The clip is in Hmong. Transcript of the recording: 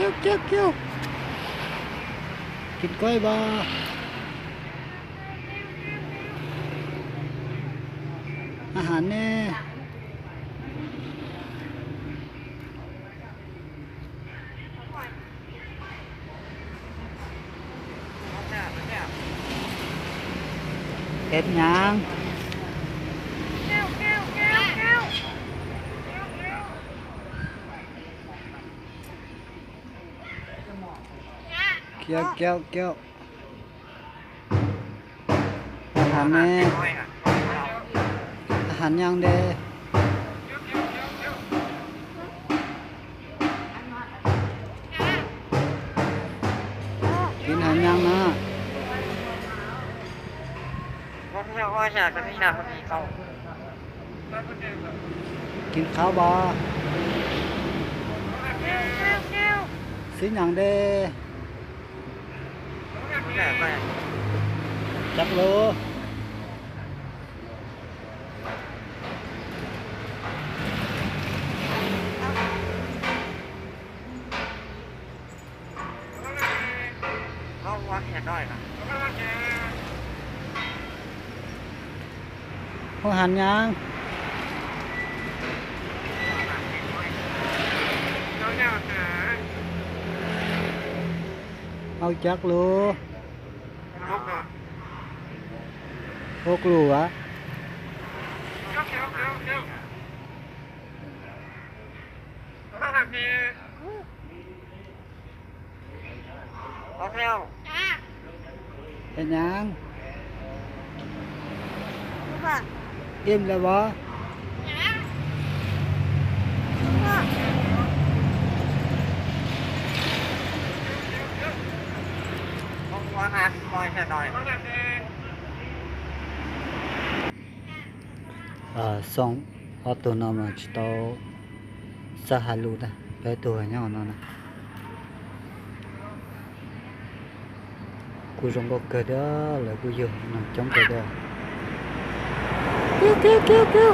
Kiu, kiu, kiu. Kis kuaib pab. Aw has ne. Eb nyaav. Kiu, kiu, kiu. Aw has ne. Aw has nyaav de. Kis has nyaav na. Kis qhov pab. Xib nyaav de. Cov lus. Aw has nyaav. Aw cov lus. Ua lus as. Eb nyaav. Im lawm pab. Xoo ob tug no mas tsis tau xav has lus ntag, peb tug nyob no na. Kuj zoo nkauj kawg thiab, lawv kuj yug no coob kawg thiab. Kiu, kiu, kiu, kiu.